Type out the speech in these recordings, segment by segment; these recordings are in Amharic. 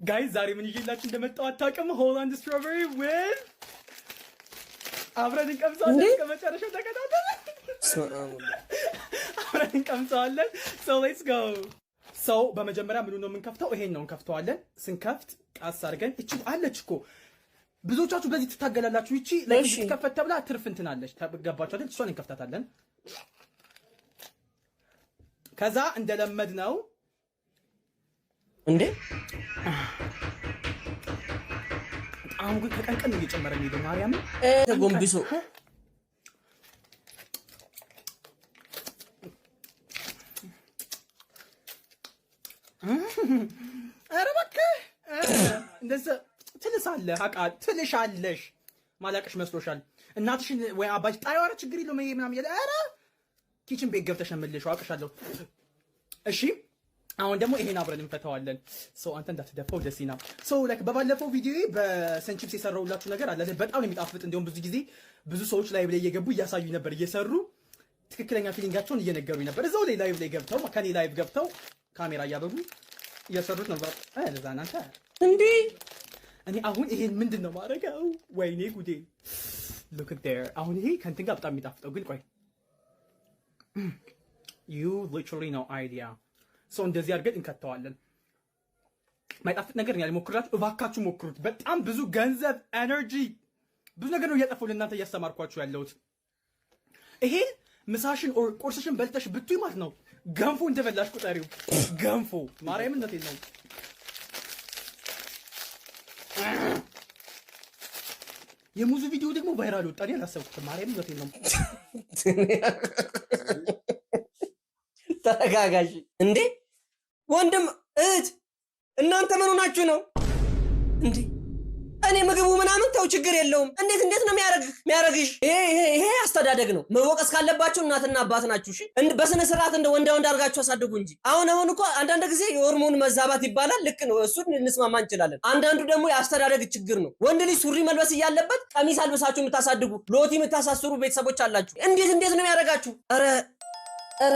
Guys፣ ዛሬ ምን ይዤላችሁ እንደመጣሁ አታውቅም። Holland strawberry with አብረን እንቀምሰዋለን። እንዴ? እስከ መጨረሻው ተከታተል። አብረን እንቀምሰዋለን። So let's go። So በመጀመሪያ ምኑ ነው የምንከፍተው? ይሄን ነው እንከፍተዋለን። ስንከፍት ቃስ አድርገን፣ እቺ አለች እኮ፣ ብዙዎቻችሁ በዚህ ትታገላላችሁ። ይቺ like ትከፈት ተብላ ትርፍ እንትን አለች። ገባችሁ አይደል? እሷን እንከፍታታለን። ከዛ እንደለመድ ነው እንዴ? ጣዕሙ ግን ከቀን ቀን ነው እየጨመረ የሚሄደው። ማርያምን። ተጎንብሶ። ኧረ እባክህ፣ እንደዚያ ትልሳለህ፣ አውቃለሁ፣ ትልሻለሽ። ማላቅሽ መስሎሻል። እናትሽን ወይ አባትሽ ጣይው፣ ኧረ ችግር የለውም ይሄ ምናምን እያለ፣ ኧረ kitchen ቤት ገብተሽ ነው የምልሽው፣ አውቅሻለሁ። እሺ፣ አሁን ደግሞ ይሄን አብረን እንፈተዋለን። So አንተ እንዳትደፋው ደሲና። So like በባለፈው ቪዲዮ በሰንቺፕስ የሰራሁላችሁ ነገር አለ፣ በጣም ነው የሚጣፍጥ። እንዲሁም ብዙ ጊዜ ብዙ ሰዎች live ላይ እየገቡ እያሳዩ ነበር፣ እየሰሩ ትክክለኛ feeling ኣቸውን እየነገሩኝ ነበር። እዛው ላይ live ላይ ገብተው፣ ከኔ live ገብተው ካሜራ እያበሩ እየሰሩት ነበር። ለዛ እናንተ እንዴ? እኔ አሁን ይሄን ምንድን ነው ማድረገው? ወይኔ ጉዴ! Look at there። አሁን ይሄ ከእንትን ጋር በጣም የሚጣፍጠው ግን ቆይ፣ you literally no idea። So እንደዚህ አድርገን እንከተዋለን። ማይጣፍጥ ነገር እኔ አልሞክራችሁ፣ እባካችሁ ሞክሩት። በጣም ብዙ ገንዘብ፣ energy፣ ብዙ ነገር ነው እያጠፋሁ ለእናንተ እያስተማርኳችሁ ያለሁት። ይሄን ምሳሽን or ቁርስሽን በልተሽ ብትይ ማለት ነው ገንፎ እንደበላሽ ቁጠሪው። ገንፎ፣ ማርያምን ነው። የሙዙ ቪዲዮ ደግሞ viral ወጣ። እኔ አላሰብኩትም። ማርያምን ነው። ተረጋጋሽ። እንዴ ወንድም እህት፣ እናንተ ምን ሆናችሁ ነው እንዴ? እኔ ምግቡ ምናምን ተው፣ ችግር የለውም። እንዴት እንዴት ነው የሚያረግሽ? ይሄ አስተዳደግ ነው። መወቀስ ካለባችሁ እናትና አባት ናችሁ። እሺ፣ በስነ ስርዓት እንደ ወንዳ ወንድ አድርጋችሁ አሳድጉ እንጂ። አሁን አሁን እኮ አንዳንድ ጊዜ የሆርሞን መዛባት ይባላል። ልክ ነው፣ እሱን እንስማማ እንችላለን። አንዳንዱ ደግሞ የአስተዳደግ ችግር ነው። ወንድ ልጅ ሱሪ መልበስ እያለበት ቀሚስ አልብሳችሁ የምታሳድጉ፣ ሎቲ የምታሳስሩ ቤተሰቦች አላችሁ። እንዴት እንዴት ነው የሚያደርጋችሁ? ኧረ ኧረ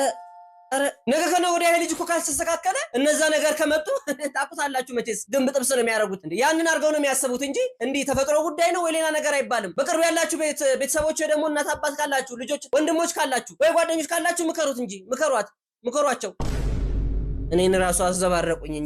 ኧረ፣ ነገ ከነገ ወዲያ ይሄ ልጅ እኮ ካልተስተካከለ እነዛ ነገር ከመጡ ታውቁታላችሁ መቼስ ግንብ ጥብስ ነው የሚያደርጉት። እንዴ ያንን አድርገው ነው የሚያስቡት እንጂ እንዲህ ተፈጥሮ ጉዳይ ነው ወይ ሌላ ነገር አይባልም። በቅርብ ያላችሁ ቤተሰቦች ወይ ደግሞ እናት አባት ካላችሁ፣ ልጆች ወንድሞች ካላችሁ ወይ ጓደኞች ካላችሁ ምከሩት እንጂ፣ ምከሯት፣ ምከሯቸው። እኔን ራሱ አዘባረቁኝ እንጂ።